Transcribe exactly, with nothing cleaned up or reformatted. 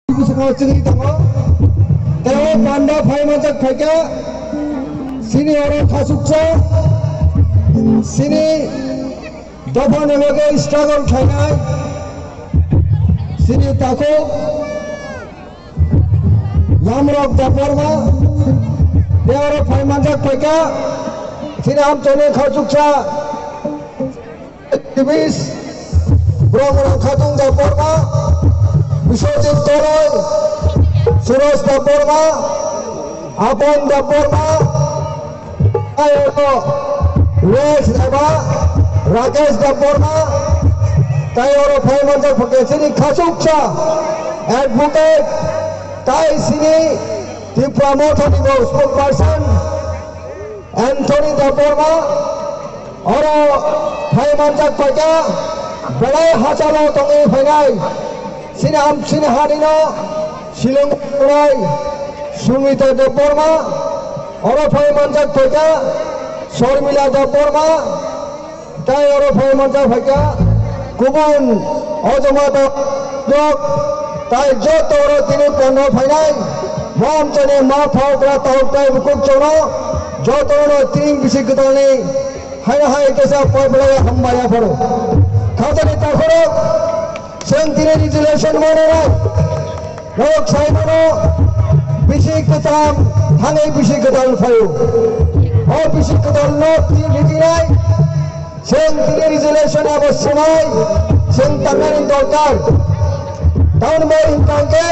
Bwskango chwngwi tongo. Tei o panda phai manjak phaikha. Chini oro khachuksa. Chini dophani loge struggle khlainai. Chini takhuk Yamrok Debbarma. Tei oro phai manjak phaikha. Chini amchaini khachuksa. Activist, Bromrang Khatung Debbarma, Biswajit Koloi, Suresh Debbarma, Apan Debbarma, tei oro Resh Deba, Rakesh Debbarma, tei oro phai manjak phaikha chini khachuksa advocate, tei chini Tipra Mothani bo spokesperson, Anthony Debbarma, oro phai manjak phaikha, belai hachalo tongwi phainai, chini am-, chini hanino silung wngnai Sumita Debbarma, oro phai manjak phaikha, Sharmila Debbarma, tei oro phai manjak phaikha kubun ojoma rok, tai joto oro tini panda phainai, mo amchaini ma phokra tauk tai bukhuk chwngno jotono tini bisi kwtalni haino hai kisa poi belai hambai aphuru. Khatani takhorok, chwng tini resolution manwi rok. Norok saimano bisi kwtal thangwi bisi kwtal phaio. O bisi kwtalno twi ritinai chwng tini resolution abo swnai chwng tangnani dorkar. Tamoni bai hwnkha hwnkhe